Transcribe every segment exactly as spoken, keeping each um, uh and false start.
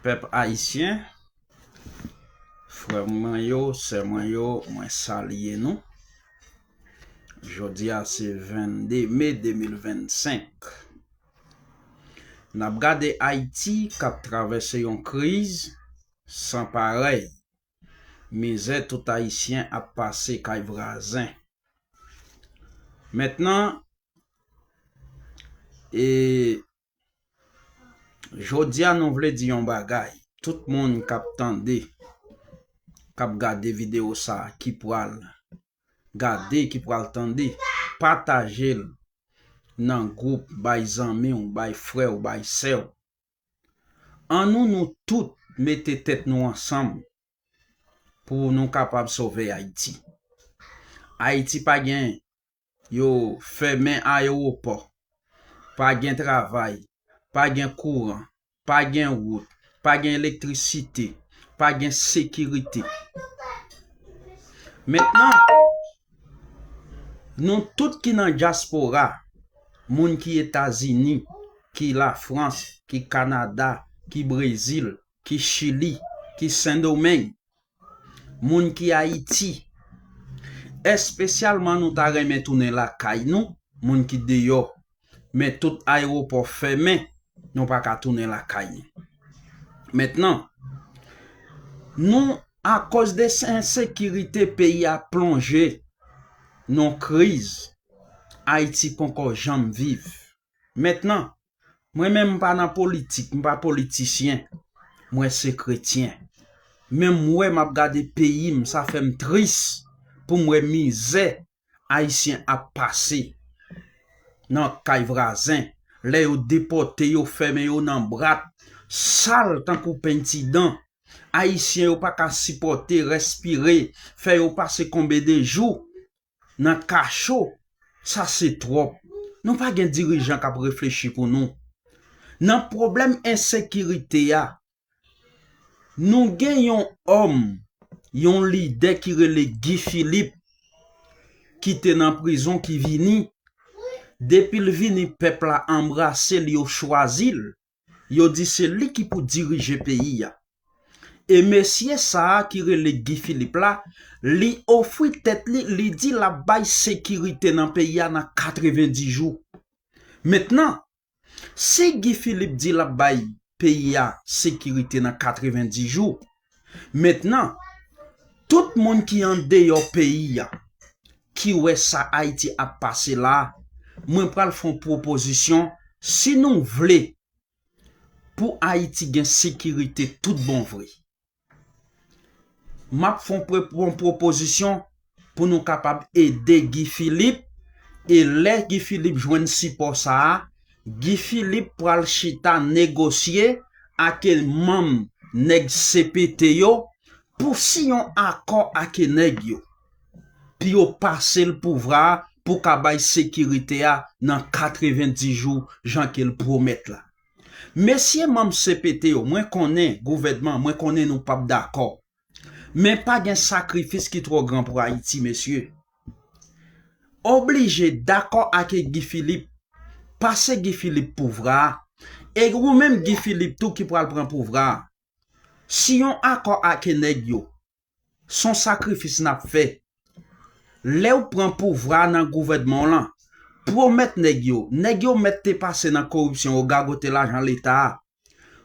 Pèp ayisyen, frè mwen yo, sè mwen yo, mwen salye nou. Jodi a se vennde me de mil vennsenk. N ap gade Ayiti k ap travèse yon kriz san parèy. Mizè tout Ayisyen ap pase kay vwazen. Mentnan, e, jodi a nou vle di yon bagay. Tout moun k ap tande, k ap gade videyo sa a, ki pral gade, ki pral tande, pataje l nan gwoup, bay zanmi w, bay frè w, bay sè w. Annou nou tout mete tèt nou ansanm pou nou kapab sove Ayiti. Ayiti pa gen, yo fèmen ayewopò, pa gen travay, pa gen kouran, pa gen wout, pa gen elektrisite, pa gen sekirite. Mentnan, nou tout ki nan dyaspora, moun ki Etazini, ki Lafrans, ki Kanada, ki Brezil, ki Chili, ki Sendomeng, moun ki Ayiti, espesyalman nou ta renmen tounen lakay nou, moun ki deyò, men tout ayewopò fèmen, nou pa ka tounen lakay nou. Mentnan, nou, akoz de ensekirite, peyi a plonje nan kriz Ayiti poko janm viv. Mentnan, mwen menm m pa nan politik, m pa politisyen, mwen se kretyen. Men m wè m ap gade peyi m, sa fè m tris pou m wè mizè Ayisyen ap pase nan kay vwazen. Lè yo depòte yo, fèmen yo nan brat, sal tankou pentidan. Ayisyen yo pa ka sipòte, respire, fè yo pase konbe de jou nan kacho. Sa se twòp. Nou pa gen dirijan k ap reflechi pou nou. Nan pwoblèm ensekirite a, nou gen yon òm, yon lidè ki rele Guy Philippe, ki te nan prizon, ki vini. Depi l vini, pèp la anbrase l, yo chwazi l. Yo di se li ki pou dirije peyi a. E mesye sa a ki rele Guy Philippe la, li ofri tèt li, li di l ap bay sekirite nan peyi a nan katrevenndis jou. Mentnan, si Guy Philippe di l ap bay peyi a sekirite nan katrevenndis jou, mentnan, tout moun ki andeyò peyi a, ki wè sa Ayiti ap pase la, mwen pral fè yon pwopozisyon, si nou vle pou Ayiti gen sekirite tout bon vre, m ap fè yon pre-, yon pwopozisyon pou nou kapab ede Guy Philippe, e lè Guy Philippe jwenn sipò sa a, Guy Philippe pral chita negosye ak manm nèg C P T yo pou siyen yon akò ak nèg yo, pou yo pase l pouvwa a, pou ka bay sekirite a nan katrevenndis jou, jan ke l pwomèt la. Mesye manm C P T yo, mwen konnen gouvènman, mwen konnen nou p ap dakò. Men pa gen sakrifis ki twò gran pou Ayiti, mesye. Oblije dakò ak Guy Philippe, pase Guy Philippe pouvwa a, e ou menm Guy Philippe tou ki pral pran pouvwa a. Siyen yon akò ak nèg yo, se yon sakrifis n ap fè. Lè w pran pouvwa nan gouvènman w lan, pwomèt nèg yo, nèg yo mèt te pase nan koripsyon, yo gagote lajan leta a.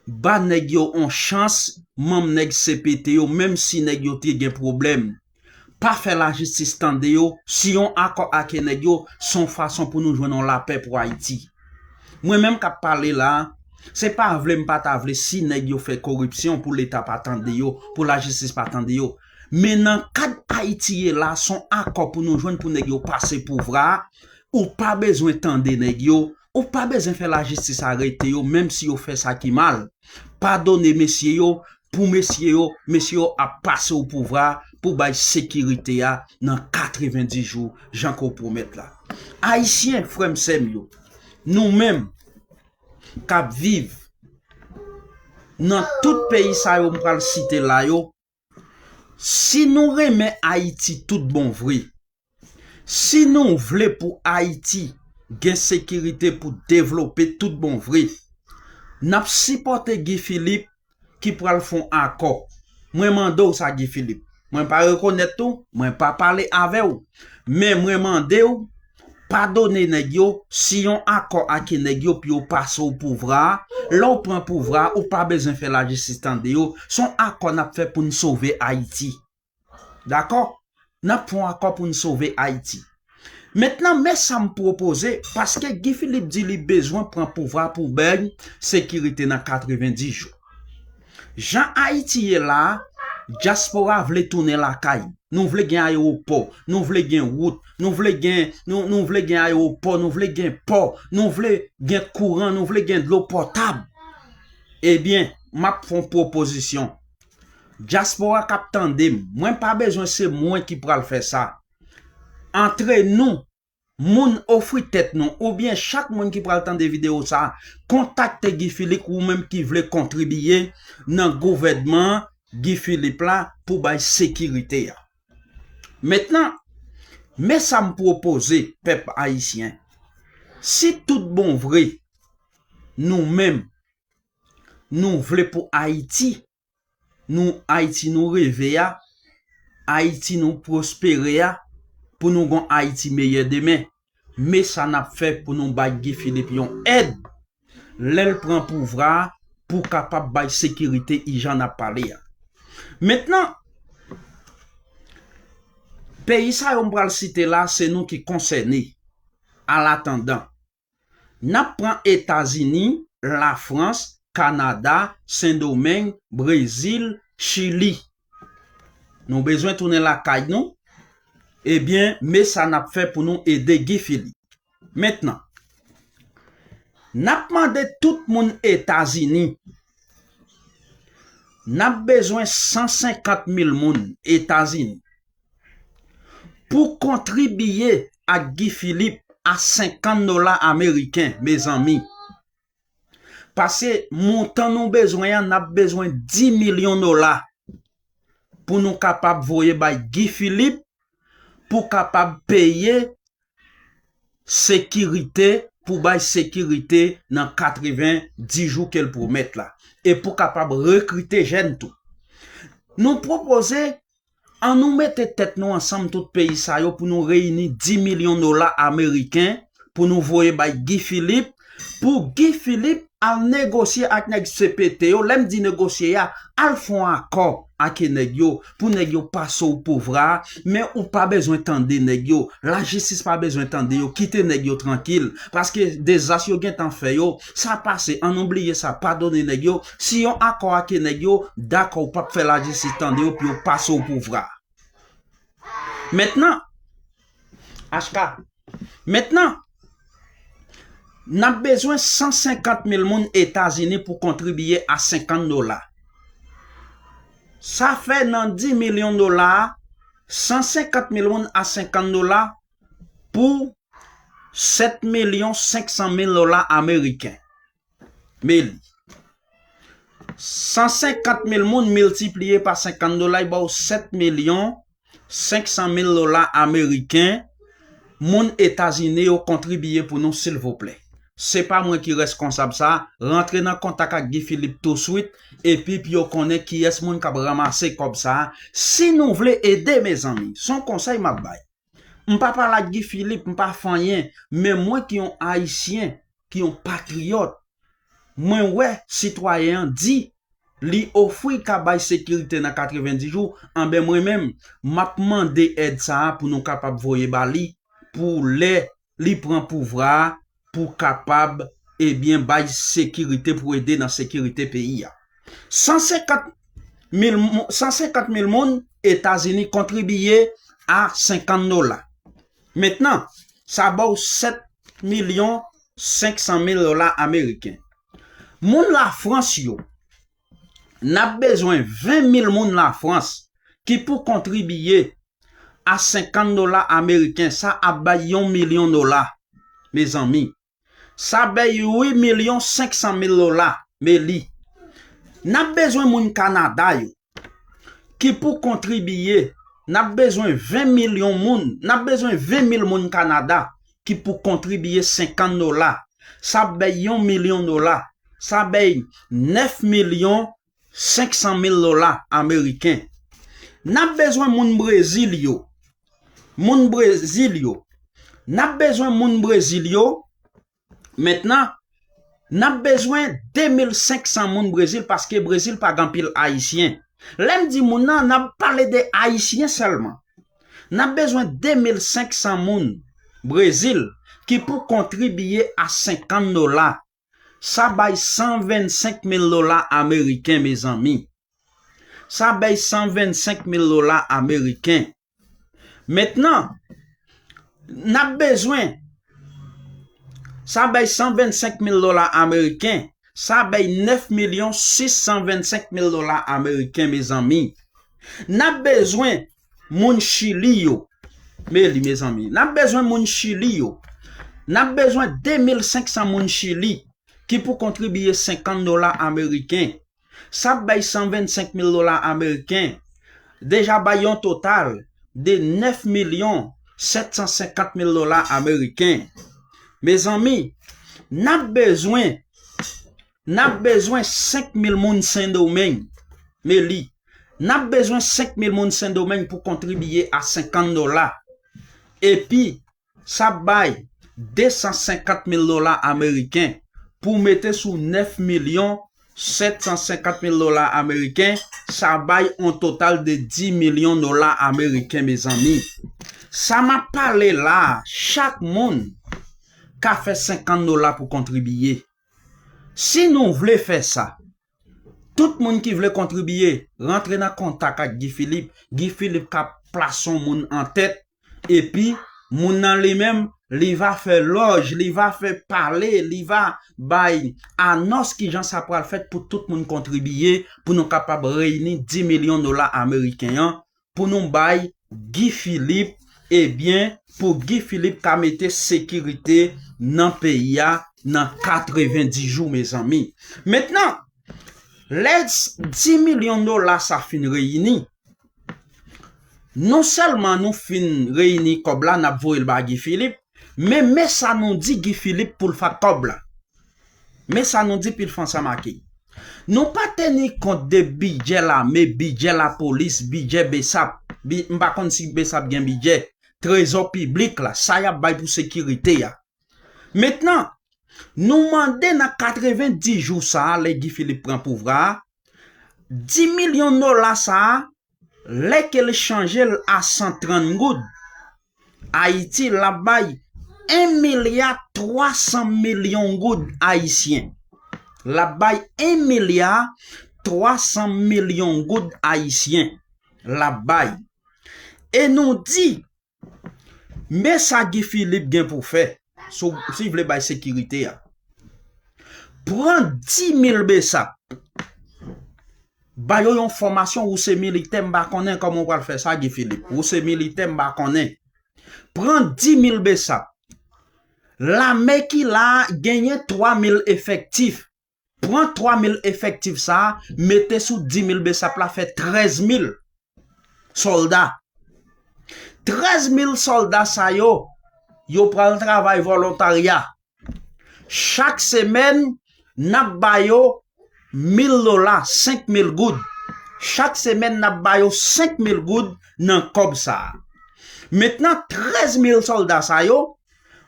Ba nèg yo yon chans, manm nèg C P T yo, menm si nèg yo te gen pwoblèm. Pa fè lajistis tande yo, siyen yon akò ak nèg yo, se yon fason pou nou jwenn yon lapè pou Ayiti. Mwen menm k ap pale la a, se pa vle m pa ta vle si nèg yo fè koripsyon pou leta pa tande yo, pou lajistis pa tande yo. Men nan kad Ayiti ye la, se yon akò pou nou jwenn pou nèg yo pase pouvwa a, ou pa bezwen tande nèg yo, ou pa bezwen fè lajistis arete yo, menm si yo fè sa ki mal. Padone mesye yo, pou mesye yo, mesye yo ap pase o pouvwa pou bay sekirite a nan katrevenndis jou, jan ke w pwomèt la. Ayisyen, frè m, sè m yo, nou menm k ap viv nan tout peyi sa yo m pral site la yo, si nou renmen Ayiti tout bon vre, si nou vle pou Ayiti gen sekirite pou devlope tout bon vre, n ap sipòte Guy Philippe, ki pral fè yon akò. Mwen mande w sa, Guy Philippe. Mwen pa rekonèt ou, mwen pa pale avè w. Men mwen mande w, padone nèg yo, si yon akò ake nèg yo pou yo pase w pouvwa a, lè w pran pouvwa a, ou pa bezwen fè lajistis tande yo. Se yon akò n ap fè pou n sove Ayiti. Dakò? N ap fè yon akò pou n sove Ayiti. Mentnan, men sa m pwopoze, paske Guy Philippe di li bezwen pran pouvwa pou bay sekirite nan katrevenndis jou. Jan Ayiti ye la a, dyaspora vle tounen lakay. Nou vle gen ayewopò, nou vle gen wout, nou vle gen, nou, nou vle gen ayewopò, nou vle gen pò, nou vle gen kouran, nou vle gen dlo pòtab. Ebyen, m ap fè yon pwopozisyon. Dyaspora k ap tande m, mwen pa bezwen se mwen ki pral fè sa. Antre nou, moun ofri tèt nou, oubyen chak moun ki pral tande videyo sa a, kontakte Guy Philippe ou menm ki vle kontribiye nan gouvènman Guy Philippe la pou bay sekirite a. Mentnan, men sa m pwopoze pèp ayisyen. Si tout bon vre, nou menm, nou vle pou Ayiti, nou, Ayiti nou reve a, Ayiti nou pwospere a, pou nou gon Ayiti meyè demen. Men sa n ap fè pou nou bay Guy Philippe yon èd lè l pran pouvwa a pou kapab bay sekirite ijan n ap pale a. Mentnan, peyi sa yo m pral site la, se nou ki konsène. Alatandan, n ap pran Etazini, Lafrans, Kanada, Sendomeng, Brezil, Chili. Nou bezwen tounen lakay nou? Ebyen, men sa n ap fè pou nou ede Guy Philippe. Mentnan, n ap mande tout moun Etazini, n ap bezwen san senkant mil moun Etazini pou kontribiye ak Guy Philippe a senkant dola ameriken, mezanmi. Paske montan nou bezwen an, n ap bezwen dis milyon dola pou nou kapab voye bay Guy Philippe pou kapab peye sekirite, pou bay sekirite nan katrevenndis jou ke l pwomèt la, e pou kapab rekrite jèn tou. Nou pwopoze, ann nou mete tèt nou ansanm tout peyi sa yo pou nou reyini dis milyon dola ameriken pou nou voye bay Guy Philippe, pou Guy Philippe al negosye ak nèg C P T yo. Lè m di negosye a, al fè yon akò ake nèg yo, pou nèg yo pase w pouvwa a, men ou pa bezwen tande nèg yo, lajistis pa bezwen tande yo, kite nèg yo trankil, paske dezas yo gentan fè yo, sa pase, ann nou bliye sa, padone nèg yo. Si yon akò ake nèg yo, dakò, ou p ap fè lajistis tande yo, pou yo pase w pouvwa a. Mentnan, H K, mentnan, n ap bezwen san senkant mil moun Etazini pou kontribiye a senkant dola. Sa fè nan dis milyon dola a, san senkant mil moun a senkant dola pou sèt milyon senk san mil dola ameriken. Men li. San senkant mil moun miltipliye pa senkant dola, li ba w sèt milyon senk san mil dola ameriken. Moun Etazini yo kontribiye pou nou, silvouplè. Se pa mwen ki reskonsab sa. Rantre nan kontak ak Guy Philippe touswit, epi pou yo konnen kiyès moun k ap ranmase kòb sa. Si nou vle ede, mezanmi, se yon konsèy m ap bay. M pa pale ak Guy Philippe, m pa fè anyen, men mwen ki yon Ayisyen, ki yon patriyòt, mwen wè sitwayen an di li ofri ka bay sekirite nan katrevenndis jou, anben mwen menm, m ap mande èd sa a pou nou kapab voye ba li, pou lè li pran pouvwa a, pou kapab, ebyen, bay sekirite, pou ede nan sekirite peyi a. San senkant mil mou-, san senkant mil moun Etazini kontribiye a senkant dola. Mentnan, sa ba w sèt milyon senk san mil dola ameriken. Moun Lafrans yo, n ap bezwen ven mil moun Lafrans ki pou kontribiye a senkant dola ameriken, sa ap bay yon milyon dola, mezanmi. Sa bay uit milyon senk san mil dola, men li. N ap bezwen moun Kanada yo ki pou kontribiye, n ap bezwen ven milyon moun, n ap bezwen ven mil moun Kanada ki pou kontribiye senkant dola. Sa bay yon milyon dola. Sa bay nèf milyon, senk san mil dola ameriken. N ap bezwen moun Brezil yo. Moun Brezil yo. N ap bezwen moun Brezil yo. Mentnan, n ap bezwen de mil senk san moun Brezil paske Brezil pa gen anpil Ayisyen. Lè m di moun nan, n ap pale de Ayisyen sèlman. N ap bezwen de mil senk san moun Brezil ki pou kontribiye a senkant dola. Sa bay san vennsenk mil dola ameriken, mezanmi. Sa bay san vennsenk mil dola ameriken. Mentnan, n ap bezwen, sa bay san vennsenk mil dola ameriken, sa bay nèf milyon sis san vennsenk mil dola ameriken, mezanmi. N ap bezwen moun Chili yo. Men li, mezanmi. N ap bezwen moun Chili yo. N ap bezwen de mil senk san moun Chili ki pou kontribiye senkant dola ameriken. Sa bay san vennsenk mil dola ameriken. Deja bay yon total de nèf milyon sèt san senkant mil dola ameriken. Mezanmi, n ap bezwen, n ap bezwen senk mil moun Sendomeng. Men li, n ap bezwen senk mil moun Sendomeng pou kontribiye a senkant dola. Epi, sa bay de san senkant mil dola ameriken pou mete sou nèf milyon sèt san senkant mil dola ameriken, sa bay yon total de dis milyon dola ameriken, mezanmi. Sa m ap pale la a, chak moun ka fè senkant dola pou kontribiye. Si nou vle fè sa, tout moun ki vle kontribiye, rantre nan kontak ak Guy Philippe. Guy Philippe ka plase yon moun an tèt, epi moun nan li menm, li va fè lòj, li va fè pale, li va bay anons kijan sa pral fèt pou tout moun kontribiye, pou nou kapab reyini dis milyon dola ameriken an, pou nou bay Guy Philippe, ebyen, pou Guy Philippe ka mete sekirite nan peyi a nan katrevenndis jou, mezanmi. Mentnan, lè dis milyon dola sa fin reyini, non sèlman nou fin reyini kòb la, n ap voye l ba Guy Philippe, men men sa nou di Guy Philippe pou l fè ak kòb la. Men sa nou di Pil Fon San Make. Nou pa teni kont de bidjè lame, bidjè lapolis, bidjè BSAP. Bi, m pa konn si BSAP gen bidjè. Trezò piblik la, sa y ap bay pou sekirite a. Mentnan, nou mande nan katrevenndis jou sa a, lè Guy Philippe pran pouvwa a, dis milyon dola sa a, lè ke l chanje l a san trant goud, Ayiti, l ap bay en milya twa san milyon goud ayisyen. L ap bay en milya twa san milyon goud ayisyen. L ap bay. E nou di, men sa Guy Philippe gen pou fè, si w, si w vle bay sekirite a. Pran dis mil BSAP. Ba yo yon fòmasyon, ou se militè, m pa konnen kòman w pral fè sa, Guy Philippe. Ou se militè, m pa konnen. Pran dis mil BSAP. Lame ki la a genyen twa mil efektif. Pran twa mil efektif sa a, mete sou dis mil BSAP la, fè trèz mil sòlda. Trèz mil sòlda sa yo, yo pral travay volontarya. Chak semèn, n ap ba yo mil dola, senk mil goud. Chak semèn, n ap ba yo senk mil goud nan kòb sa a. Mentnan, trèz mil sòlda sa yo,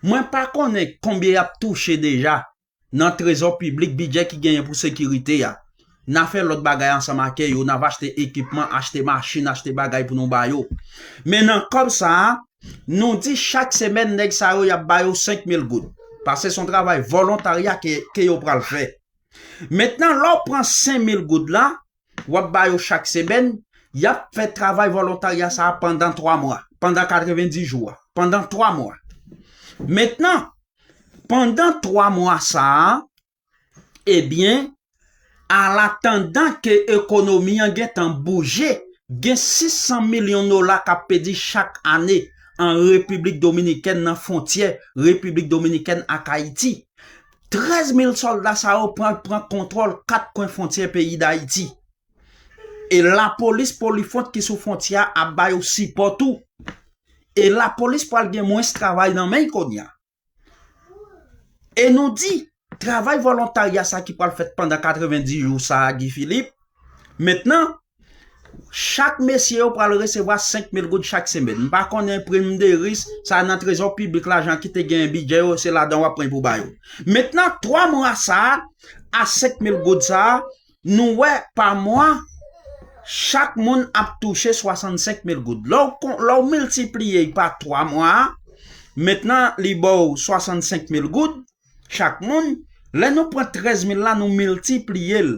mwen pa konnen konbyen y ap touche deja nan trezò piblik, bidjè ki genyen pou sekirite a. N a fè lòt bagay ansanm ak yo, n ap achte ekipman, achte machin, achte bagay pou nou ba yo. Men nan kòb sa a, nou di chak semèn nèg sa yo y ap ba yo senk mil goud. Paske se yon travay volontarya ke, ke yo pral fè. Mentnan, lè w pran senk mil goud la, w ap ba yo chak semèn, y ap fè travay volontarya sa a pandan twa mwa, pandan katrevenndis jou a, pandan twa mwa. Mentnan, pandan twa mwa sa a, ebyen, alatandan ke ekonomi an gentan bouje, gen sis san milyon dola k ap pèdi chak ane an Repiblik Dominikèn, nan fwontyè Repiblik Dominikèn ak Ayiti. Trèz mil sòlda sa yo pran, pran kontwòl kat kwen fwontyè peyi Dayiti. E lapolis Polifwont ki sou fwontyè a ap ba yo sipò tou. E lapolis pral gen mwens travay nan men l kounye a. E nou di, travay volontarya sa ki pral fèt pandan katrevenndis jou sa a, Guy Philippe, Mentnan, chak mesye yo pral resevwa senk mil goud chak semèn. M pa konnen prim de ris, sa nan trezò piblik, lajan ki te gen bidjè yo, se ladan w ap pran pou ba yo. Mentnan, twa mwa sa a, a senk mil goud sa a, nou wè pa mwa, chak moun ap touche swasannsenk mil goud. Lè w kon-, lè w miltipliye l pa twa mwa a, mentnan li ba w swasannsenk mil goud chak moun. Lè nou pran trèz mil la, nou miltipliye l.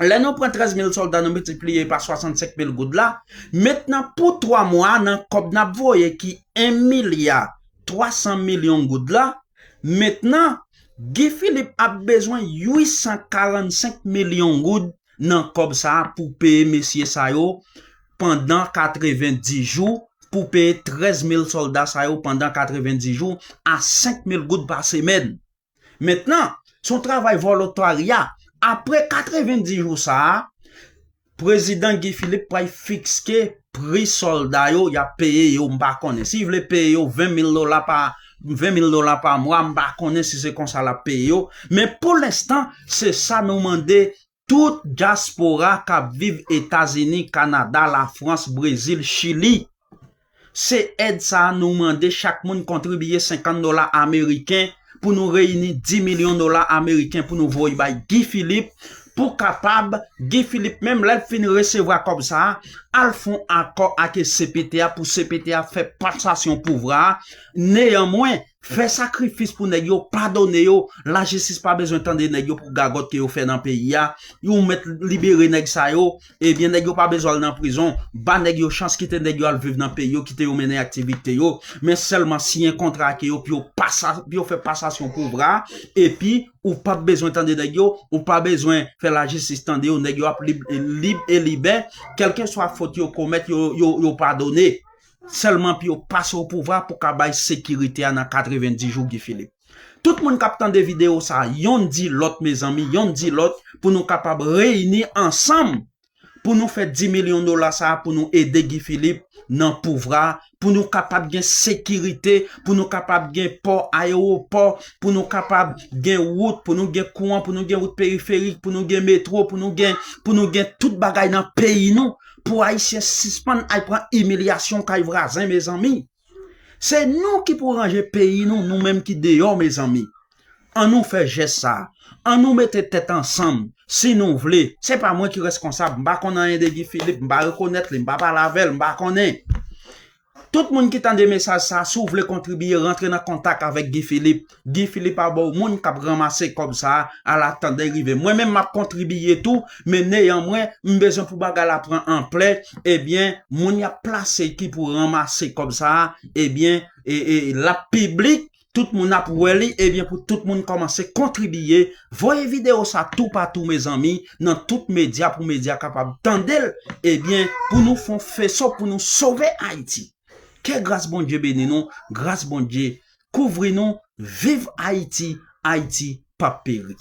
Lè nou pran trèz mil sòlda, nou miltipliye pa swasannsenk mil goud la, mentnan pou twa mwa a, nan kòb n ap voye ki en milya twa san milyon goud la, mentnan Guy Philippe ap bezwen uit san karannsenk milyon goud nan kòb sa a pou peye mesye sa yo pandan katrevendis jou, pou peye trèz mil sòlda sa yo pandan katrevendis jou a senk mil goud pa semèn. Mentnan, se yon travay volontarya. Apre katrevendis jou sa a, prezidan Guy Philippe pral fikse pri sòlda yo, y ap peye yo, m pa konnen. Si l vle peye yo ven mil dola pa, ven mil dola pa mwa, m pa konnen si se konsa l ap peye yo. Men pou lenstan, se sa nou mande tout dyaspora k ap viv Etazini, Kanada, Lafrans, Brezil, Chili. Se èd sa a nou mande chak moun kontribiye senkant dola ameriken pou nou reyini dis milyon dola ameriken pou nou voye bay Guy Philippe, pou kapab, Guy Philippe menm lè l fin resevwa kòb sa a, al fè yon akò ak C P T a pou C P T a fè pasasyon pouvwa a. Neyanmwen, fè sakrifis pou nèg yo, padone yo. Lajistis pa bezwen tande nèg yo pou gagòt ke yo fè nan peyi a. Yo mèt libere nèg sa yo. Ebyen, nèg yo pa bezwen al nan prizon. Ba nèg yo chans, kite nèg yo al viv nan peyi yo, kite yo mennen aktivite yo. Men sèlman siyen kontra ak yo pou yo pasa-, pou yo fè pasasyon pouvwa. Epi, ou p ap bezwen tande nèg yo, ou pa bezwen fè lajistis tande yo, nèg yo ap lib, lib e libè. Kèlkeswa fòt yo komèt, yo, yo, yo padone. Sèlman pou yo pase o pouvwa pou ka bay sekirite a nan katrevendis jou Guy Philippe. Tout moun k ap tande videyo sa a, yonn di lòt, mezanmi, yonn di lòt, pou nou kapab reyini ansanm, pou nou fè dis milyon dola sa a, pou nou ede Guy Philippe nan pouvwa a, pou nou kapab gen sekirite, pou nou kapab gen pò, ayewopò, pou nou kapab gen wout, pou nou gen kouran, pou nou gen wout periferik, pou nou gen metwo, pou nou gen, pou nou gen tout bagay nan peyi nou, pou Ayisyen sispann al pran imilyasyon kay vwazen, mezanmi. Se nou ki pou ranje peyi nou, nou menm ki deyò, mezanmi. Ann nou fè jès sa a. Ann nou mete tèt ansanm. Si nou vle, se pa mwen ki reskonsab. M pa konn anyen de Guy Philippe, m pa rekonèt li, m pa pale avè l, m pa konnen. Tout moun ki tande mesaj sa a, si w vle kontribiye, rantre nan kontak avèk Guy Philippe. Guy Philippe ap ba w moun k ap ranmase kòb sa a, al atann lè l rive. Mwen menm, m ap kontribiye tou, men neyanmwen, m bezwen pou bagay la pran anplè. Ebyen, moun y ap plase ki pou ranmase kòb sa a, ebyen, e, e, l ap piblik, tout moun ap wè li, ebyen, pou tout moun kòmanse kontribiye, voye videyo sa toupatou, mezanmi, nan tout medya, pou medya kapab tande l, ebyen, pou nou fè yon feso, pou nou sove Ayiti. Ke gras Bondye beni nou, gras Bondye kouvri nou, viv Ayiti, Ayiti p ap peri.